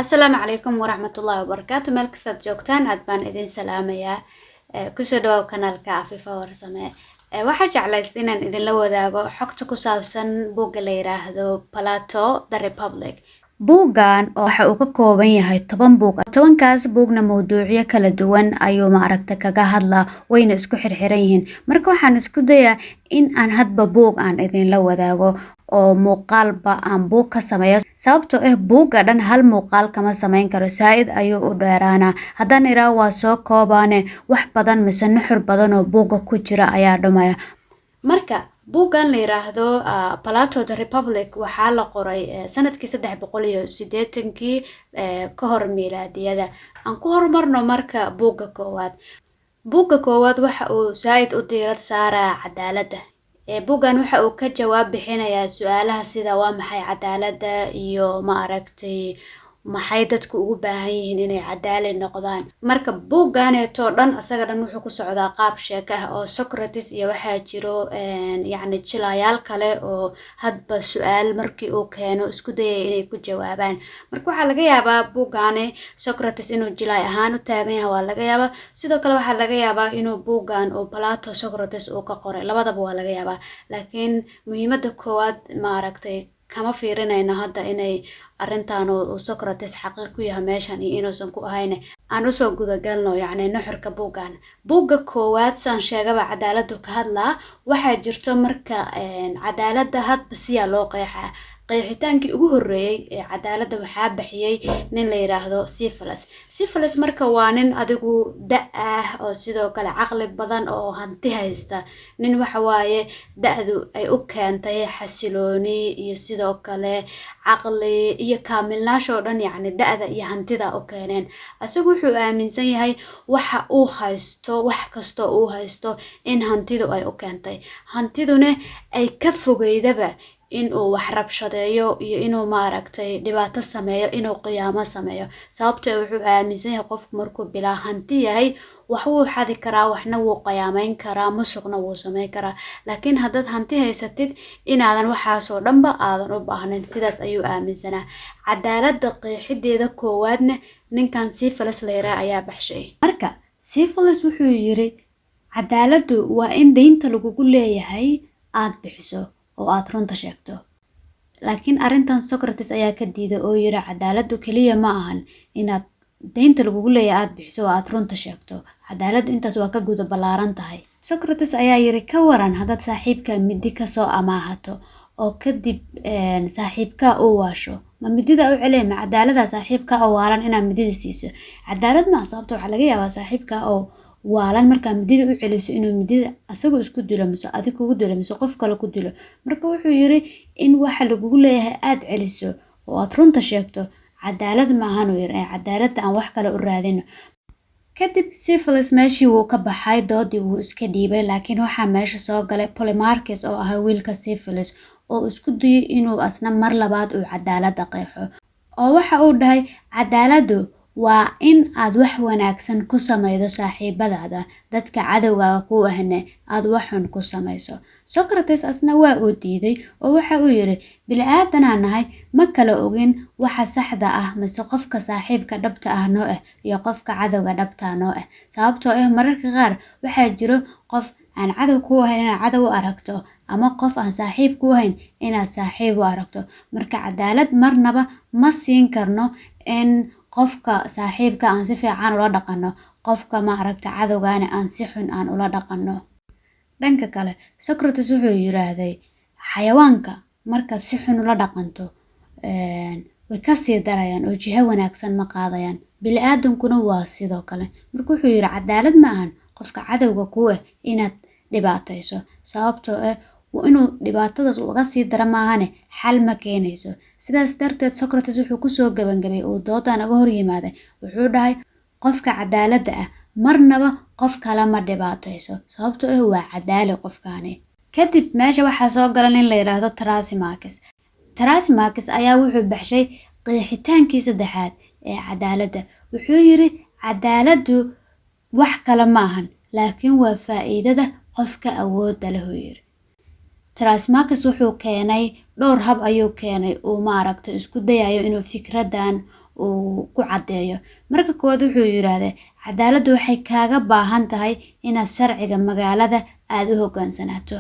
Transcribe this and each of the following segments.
Asalaamu calaykum waraxmatullaahi wabarakaatu. Meel kastaad joogtaan, aad baan idin salaamayaa. Kusoo dhawaw kanaalka Afifa Warsame. Waxaa jeclaysta inaan idinla wadaago xogta ku saabsan buugga la yiraahdo Plato, The Republic. Buuggan waxa uu ka kooban yahay 10 buug. 10-kaas buugna mawduucyo kala duwan ayuu maaragta kaga hadlaa, wayna isku xirxiran yihiin. Marka waxaan isku dayaa in aan hadba buug aan idinla wadaago oo muuqaalba aan buug ka sameeyo, sababtoo ah buugga dhan hal muuqaal kama sameyn karo, saa-id ayuu u dheeraanaa. Haddaan iraa waa soo koobaane, wax badan mise nuxur badan oo buugga ku jira ayaa dhumaya. Marka buuggan la yiraahdo Plato, The Republic waxaa la qoray sanadkii 380-kii ka hor miilaadiyada. Aan ku horumarno marka buugga koowaad. Buugga koowaad waxa uu saa-id u diirad saaraa cadaaladda. Buuggan waxa uu ka jawaab bixinayaa su-aalaha sida waa maxay cadaaladda iyo ma aragtay maxay dadku ugu baahan yihiin inay cadaali noqdaan. Marka buugganeetoo dhan asaga dhan wuxuu ku socdaa qaab sheeko ah oo Socrates iyo waxaa jiro yacni jilayaal kale oo hadba su-aal markii uu keeno isku dayaya inay ku jawaabaan. Marka waxaa laga yaabaa buuggaane Socrates inuu jilaay ahaan u taagan yahay, waa laga yaabaa. Sidoo kale waxaa laga yaabaa inuu buuggan uu Plato Socrates uu ka qoray, labadaba waa laga yaabaa. Laakiin muhiimadda koowaad maaragtay kama fiirinayno hadda inay arrintan uu Socrates xaqiiq ku yahay meeshan iyo inuusan ku ahayn. Aan usoo gudagalno yacni nuxurka buuggan. Buugga koowaad, saan sheegaba, cadaaladdu ka hadlaa. Waxaa jirto marka cadaaladda hadba siyaa loo qeexaa. Qeexitaankii ugu horreeyay ee cadaaladda waxaa bixiyey nin la yiraahdo Cephalus. Cephalus marka waa nin adigu da ah oo sidoo kale caqli badan oo hanti haysta. Nin waxa waaye da-du ay u keentay xasilooni iyo sidoo kale caqli iyo kaamilnaasha oo dhan, yacni da-da iyo hantida u keeneen. Isagu wuxuu aaminsan yahay waxa uu haysto, wax kastoo uu haysto, in hantidu ay u keentay, hantiduna ay ka fogeydaba in uu wax rabshadeeyo iyo inuu maaragtay dhibaato sameeyo, inuu qiyaamo sameeyo. Sababtoo wuxuu aaminsan yahay qofku markuu bilaa hanti yahay, wax wuu xadi karaa, waxna wuu qiyaameyn karaa, musuqna wuu sameyn karaa, laakiin haddaad hanti haysatid inaadan waxaasoo dhanba aadan u baahnayn. Sidaas ayuu aaminsanaa. Cadaaladda qeexideeda koowaadna ninkan Cephalus la yiraa ayaa baxshay. Marka Cephalus wuxuu yiri cadaaladdu waa in deynta lagugu leeyahay aad bixiso oo aad runta sheegto. Laakiin arrintan Socrates ayaa ka diiday oo yiri cadaaladdu keliya ma ahan inaad deynta lagugu leeyahay aad bixiso oo aad runta sheegto, cadaaladdu intaas waa ka guda ballaaran tahay. Socrates ayaa yiri, ka waran haddaad saaxiibka midi kasoo amaahato oo kadib saaxiibkaa uu waasho, ma midida u celiya? Ma cadaalada saaxiibkaa oo waalan inaad midida siiso? Cadaalad ma. Sababta waxaa laga yaabaa saaxiibkaa oo waalan markaa midida u celiso inuu midida asagu isku dilo, mise adig kugu dilo, mise qof kale ku dilo. Marka wuxuu yiri in waxa lagugu leeyahay aad celiso oo aad runta sheegto cadaalad maahan, uu yiri, ee cadaaladda aan wax kale u raadino. Kadib Cephalus meeshii wuu ka baxay, doodii wuu iska dhiibay. Laakiin waxaa meesha soo galay Polemarchus oo ahaa wiilka Cephalus oo isku dayay inuu asna mar labaad uu cadaaladda qeexo, oo waxa uu dhahay cadaaladdu waa in aad wax wanaagsan ku samaydo saaxiibadaada, dadka cadowgaaga ku ahne aad wax xun ku samayso. Socrates asna waa uu diiday oo waxa uu yiri bili-aadanaa nahay, ma kala ogin waxa saxda ah mise qofka saaxiibka dhabta ah noo ah iyo qofka cadowga dhabta noo ah, sababtoo ah mararka qaar waxaa jiro qof aan cadow ku ahayn inaad cadow u aragto ama qof aan saaxiib ku ahayn inaad saaxiib u aragto. Marka cadaalad marnaba ma siin karno in qofka saaxiibka aan si fiican ula dhaqanno, qofka ma aragta cadowgaana aan si xun aan ula dhaqanno. Dhanka kale Socrates wuxuu yiraahday xayawaanka markaad si xun ula dhaqanto way kasii darayaan oo jiho wanaagsan ma qaadayaan, bili-aadankuna waa sidoo kale. Marka wuxuu yiri cadaalad ma ahan qofka cadowga ku ah inaad dhibaatayso, sababtoo ah inuu dhibaatadaas uga sii dara maahane xal ma keenayso. Sidaas darteed Socrates wuxuu kusoo gabangabay uu doodan uga hor yimaaday, wuxuu dhahay qofka cadaaladda ah marnaba qof kale ma dhibaatayso, sababtoo ah waa cadaali qofkaani. Kadib meesha waxaa soo gala nin la yiraahdo Thrasymachus. Thrasymachus ayaa wuxuu baxshay qeexitaankii saddexaad ee cadaaladda. Wuxuu yiri cadaaladdu wax kale ma ahan, laakiin waa faa'iidada qofka awoodda leh, uu yiri. Thrasymachus wuxuu keenay dhowr hab ayuu keenay uu maaragtay isku dayayo inuu fikradan uu ku caddeeyo. Marka koowaad wuxuu yiraahday cadaaladdu waxay kaaga baahan tahay inaad sharciga magaalada aada u hoggaansanaato.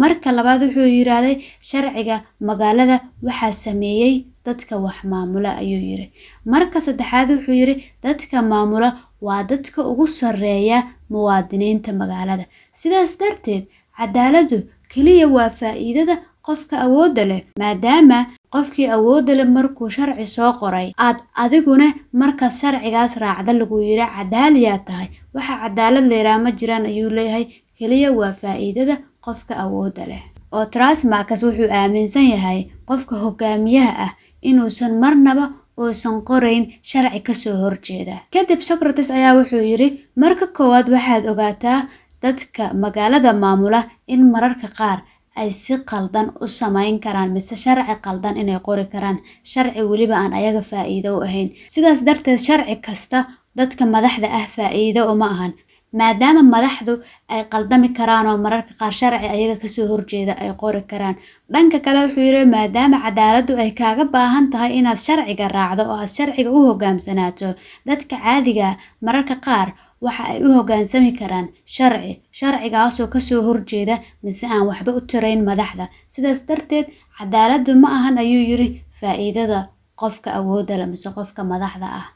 Marka labaad wuxuu yiraahday sharciga magaalada waxaa sameeyey dadka wax maamula ayuu yiri. Marka saddexaad wuxuu yiri dadka maamula waa dadka ugu sarreeya muwaadiniinta magaalada. Sidaas darteed cadaaladdu keliya waa faa'iidada qofka awoodda leh, maadaama qofkii awoodda leh markuu sharci soo qoray aad adiguna markaad sharcigaas raacda lagu yiri cadaaliyaa tahay. Waxa cadaalad la yiraahdo ma jiraan ayuu leeyahay, keliya waa faa'iidada qofka awoodda leh. Oo Thrasymachus wuxuu aaminsan yahay qofka hogaamiyaha ah inuusan marnaba uusan qorayn sharci kasoo horjeeda. Kadib Socrates ayaa wuxuu yiri marka koowaad waxaad ogaataa dadka magaalada maamula in mararka qaar ay si qaldan u samayn karaan mise sharci qaldan inay qori karaan, sharci weliba aan ayaga faa'iido u ahayn. Sidaas darteed sharci kasta dadka madaxda ah faa'iido uma ahan, maadaama madaxdu ay qaldami karaan oo mararka qaar sharci ayaga kasoo horjeeda ay qori karaan. Dhanka kale wuxuu yiri maadaama cadaaladdu ay kaaga baahan tahay inaad sharciga raacdo oo aad sharciga u hoggaansanaato, dadka caadiga ah mararka qaar waxa ay u hoggaansami karaan sharci, sharcigaasoo kasoo horjeeda mise aan waxba u tarayn madaxda. Sidaas darteed cadaaladdu ma ahan ayuu yiri faa'iidada qofka awoodda leh mise qofka madaxda ah.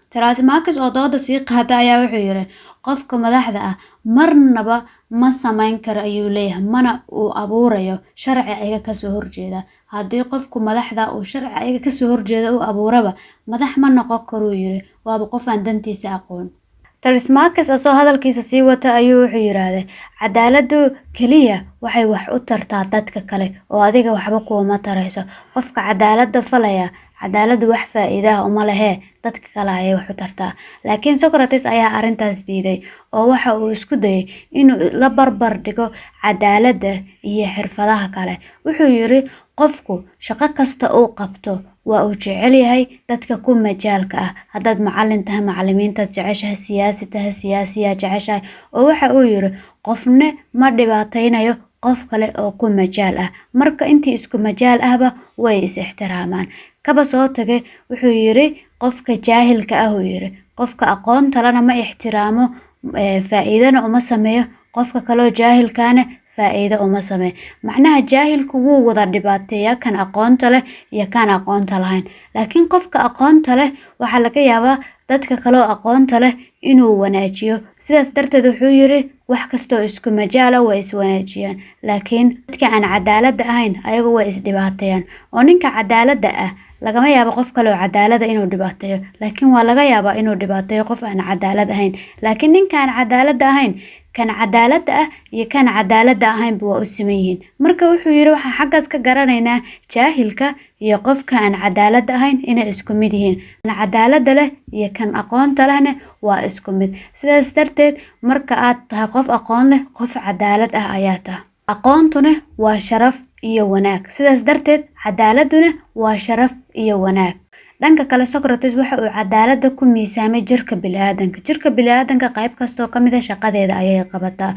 Thrasymachus oo dooda sii qaata ayaa wuxuu yiri qofka madaxda ah marnaba ma samayn karo ayuu leeyahay, mana uu abuurayo sharci ayaga kasoo horjeeda. Haddii qofku madaxda uu sharci ayaga kasoo horjeeda u abuuraba madax ma noqon karuu yiri, waaba qof aan dantiisa aqoon. Thrasymachus asoo hadalkiisa sii wata ayuu wuxuu yiraahday cadaaladdu keliya waxay wax u tartaa dadka kale oo adiga waxba kuuma tarayso. Qofka cadaaladda falaya cadaaladdu wax faa'iido ah uma lehee, dadka kale ayay wax u tartaa. Laakiin Socrates ayaa arrintaas diiday oo waxa uu isku dayay inuu la barbar dhigo cadaaladda iyo xirfadaha kale. Wuxuu yiri qofku shaqo kasta uu qabto waa uu jecel yahay dadka ku majaalka ah. Haddaad macallin tahay macallimiintaad jeceshahay, siyaasi tahay siyaasiyaa jeceshahay. Oo waxa uu yiri qofna ma dhibaataynayo qof kale oo ku majaal ah. Marka intii isku majaal ahba way is ixtiraamaan. Kaba soo tagay wuxuu yiri qofka jaahilka ah uu yiri qofka aqoonta lana ma ixtiraamo, faa'iidana uma sameeyo, qofka kaloo jaahilkaana faa'iido uma sameeyo. Macnaha jaahilku wuu wada dhibaateeyaa kan aqoonta leh iyo kan aqoonta lahayn, laakiin qofka aqoonta leh waxaa laga yaabaa dadka kaloo aqoonta leh inuu wanaajiyo. Sidaas darteed wuxuu yiri wax kastoo isku majaala way is wanaajiyaan, laakiin dadka aan cadaaladda ahayn ayagu way is dhibaateeyaan. Oo ninka cadaaladda ah lagama yaabo qof kale oo cadaalada inuu dhibaateeyo, laakiin waa laga yaabaa inuu dhibaateeyo qof aan cadaalad ahayn. Laakiin ninka aan cadaaladda ahayn kan cadaaladda ah iyo kan cadaaladda ahaynba waa u siman yihiin. Marka wuxuu yiri waxaan xaggaas ka garanaynaa jaahilka iyo qofka aan cadaaladda ahayn inay isku mid yihiin, kan cadaaladda leh iyo kan aqoonta lehna waa isku mid. Sidaas darteed marka aad tahay qof aqoon leh, qof cadaalad ah ayaa tahay. Aqoontuna waa sharaf iyo wanaag, sidaas darteed cadaaladduna waa sharaf iyo wanaag. Dhanka kale Socrates waxa uu cadaaladda ku miisaamay jirka bini'aadanka. Jirka bini'aadanka qayb kastoo ka mid ah shaqadeeda ayay qabataa,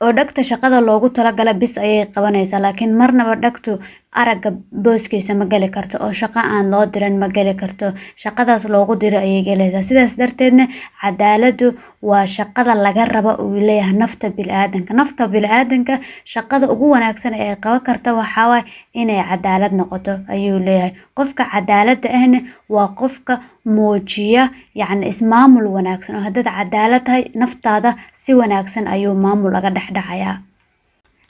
oo dhagta shaqada loogu talagalay bis ayay qabanaysaa, laakiin marnaba dhagtu aragga booskiisa ma geli karto oo shaqo aan loo dirin ma geli karto, shaqadaas loogu diro ayay gelaysaa. Sidaas darteedna cadaaladdu waa shaqada laga rabo uu leeyahay nafta bini'aadanka. Nafta bini'aadanka shaqada ugu wanaagsan ee ay qaban karta waxaa waaye inay cadaalad noqoto ayuu leeyahay. Qofka cadaaladda ahna waa qofka muujiya yacni ismaamul wanaagsan, oo haddaad cadaalad tahay naftaada si wanaagsan ayuu maamul uga dhex dhacayaa.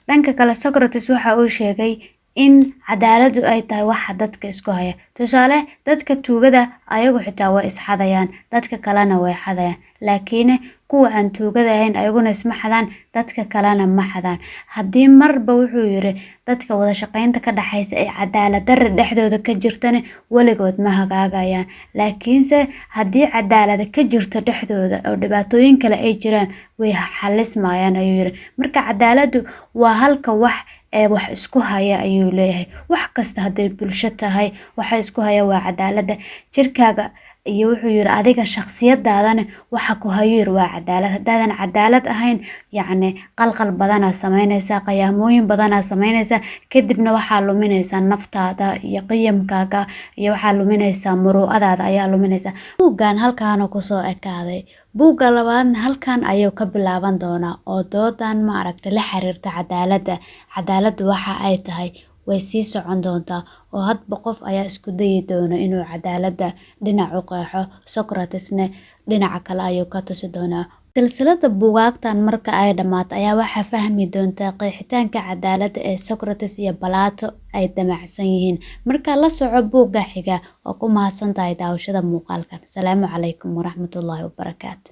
Dhanka kale Socrates waxa uu sheegay in cadaaladdu ay tahay waxa dadka isku haya. Tusaale, dadka tuugada ayagu xitaa way isxadayaan, dadka kalena way xadayaan, laakiin kuwa aan tuugada ahayn ayaguna isma xadaan, dadka kalena ma xadaan. Haddii marba wuxuu yiri dadka wada shaqaynta ka dhaxaysa ee cadaalad darre dhexdooda ka jirtana weligood ma hagaagayaan, laakiinse haddii cadaalad ka jirto dhexdooda oo dhibaatooyin kale ay jiraan way xalismayaan ayuu yiri. Marka cadaaladdu waa halka wax ee wax isku haya ayuu leeyahay. Wax kasta hadday bulsho tahay waxa isku haya waa cadaaladda. Jirkaaga Iyo wuxuu yiri adiga shakhsiyadaadana waxa ku hayo yiri waa cadaalad. Haddaadan cadaalad ahayn, yacni qalqal badanaa sameynaysaa, qayaamooyin badanaa sameynaysaa, kadibna waxaa luminaysaa naftaada iyo qiyamkaaga, iyo waxaa luminaysaa muruucadaada ayaa luminaysaa. Buuggan halkaana kusoo ekaaday. Buugga labaadna halkan ayuu ka bilaaban doonaa oo doodan ma aragta la xiriirta cadaaladda. Cadaaladdu waxa ay tahay way sii socon doontaa oo hadba qof ayaa isku dayi doona inuu cadaaladda dhinac u qeexo, Socratesne dhinaca kale ayuu ka tusi doonaa. Silsiladda buugaagtan marka ay dhammaato ayaa waxaa fahmi doontaa qeexitaanka cadaaladda ee Socrates iyo Plato ay damacsan yihiin. Marka la soco buugga xiga. Oo ku mahadsan tahay daawashada muuqaalkan. Asalaamu calaykum waraxmatullaahi wabarakaatu.